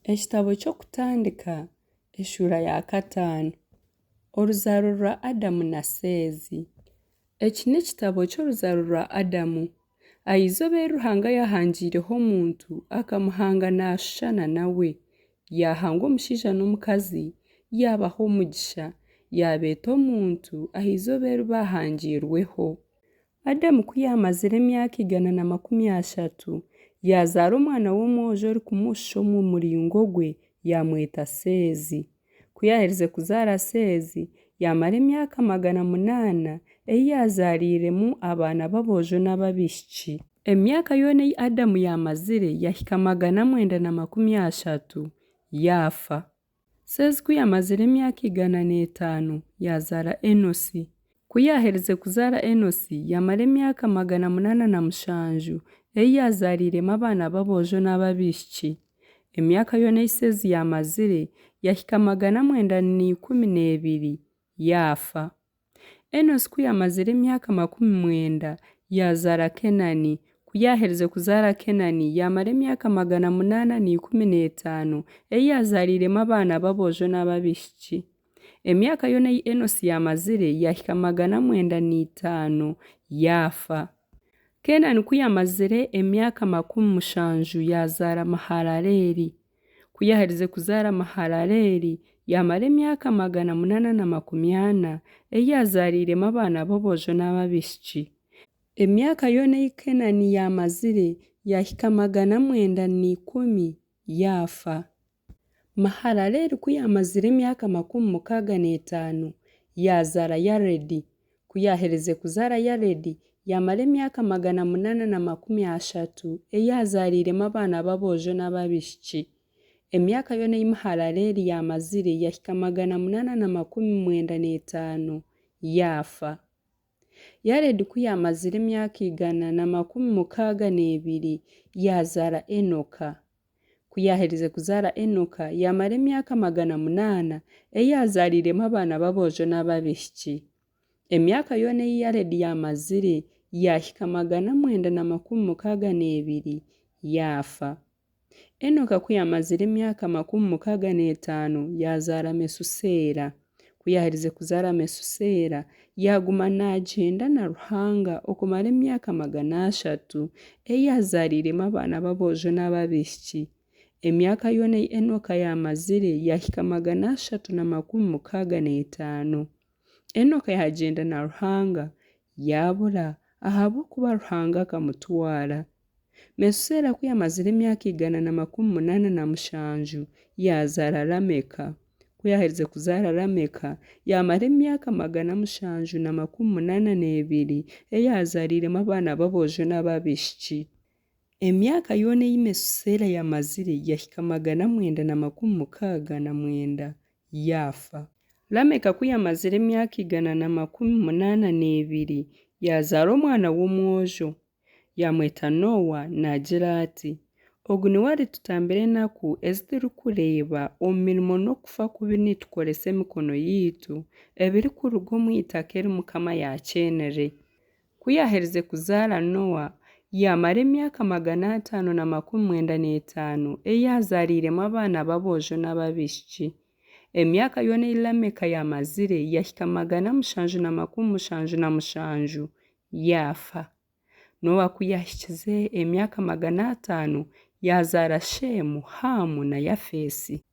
Ekitabo ky'Okutandika eshuura ya kataano. Oruzaaro rwa Adamu na Seezi. Eki n'ekitabo ky'oruzaaro rwa Adamu. Aha izooba eri Ruhanga yaahangiireho omuntu, akamuhanga naashushana nawe. Yaahanga omushaija n'omukazi, yaabaha omugisha, yaabeeta omuntu aha izooba eri baahangiirweho. Adamu ku yaamazire emyaka 130, yaazaara omwana w'omwojo orikumushusha omu muringo gwe, yaamweta Seezi. Ku yaaherize kuzaara Seezi, yaamara emyaka 800, ei yaazaariiremu abaana b'aboojo n'ab'abaishiki. Emyaka yoona ei Adamu yaamazire yaahika 930, yaafa. Seezi ku yaamazire emyaka 105, yaazaara Enosi. Ku yaaherize kuzaara Enosi, yaamara emyaka 807, ei yaazaariiremu abaana b'aboojo n'ab'abaishiki. Emyaka yoona ei Seezi yaamazire yaahika 912, yaafa. Enosi ku yaamazire emyaka 90, yaazaara Kenani. Ku yaaherize kuzaara Kenani, yaamara emyaka 815, ei yaazaariiremu abaana b'aboojo n'ab'abaishiki. Emyaka yoona ei Enosi yaamazire yaahika 905, yaafa. Kenani ku yaamazire emyaka 70, yaazaara Mahalaleeli. Ku yaaherize kuzaara Mahalaleeli, yaamara emyaka 840, ei yaazaariiremu abaana b'aboojo n'ab'abaishiki. Emyaka yoona ei Kenani yaamazire yaahika 910, yaafa. Mahalaleeli ku yaamazire emyaka 65, yaazaara Yaredi. Ku yaaherize kuzaara Yaredi, yaamara emyaka 830, ei yaazaariiremu abaana b'aboojo n'ab'abaishiki. Emyaka yoona ei Mahalaleeli yaamazire yaahika 895, yaafa. Yaredi ku yaamazire emyaka 162, yaazaara Enoka. Ku yaaherize kuzaara Enoka, yaamara emyaka 800, ei yaazaariiremu abaana b'aboojo n'ab'abaishiki. Emyaka yoona ei Yaredi yaamazire yaahika 962, yaafa. Enoka ku yaamazire emyaka 65, yaazaara Mesuseera. Ku yaaherize kuzaara Mesuseera, yaaguma naagyenda na Ruhanga okumara emyaka 300, ei yaazaariiremu abaana b'aboojo n'ab'abaishiki. Emyaka yoona ei Enoka yaamazire yaahika 365. Enoka yaagyenda na Ruhanga, yaabura, ahabw'okuba Ruhanga akamutwara. Mesuseera ku yaamazire emyaka 187, yaazaara Lameka. Ku yaaherize kuzaara Lameka, yaamara emyaka 782, ei yaazaariiremu abaana b'aboojo n'ab'abaishiki. Emyaka yoona ei Mesuseera yaamazire yaahika 969, yaafa. Lameka ku yaamazire emyaka 182, yaazaara omwana w'omwojo. Yaamweta Noa naagira ati, Ogu niwe aritutambira enaku ezi turikureeba omu mirimo n'okufa kubi nitukoresa emikono yaitu, ebirikuruga omu itaka eri Mukama yaakyeenire. Ku yaaherize kuzaara Noa, yaamara emyaka 595 ei yaazaariiremu abaana b'aboojo n'ab'abaishiki. Emyaka yoona ei Lameka yaamazire yaahika 777, yaafa. Noa ku yaahikize emyaka 500, yaazaara Sheemu, Haamu na Yafeesi.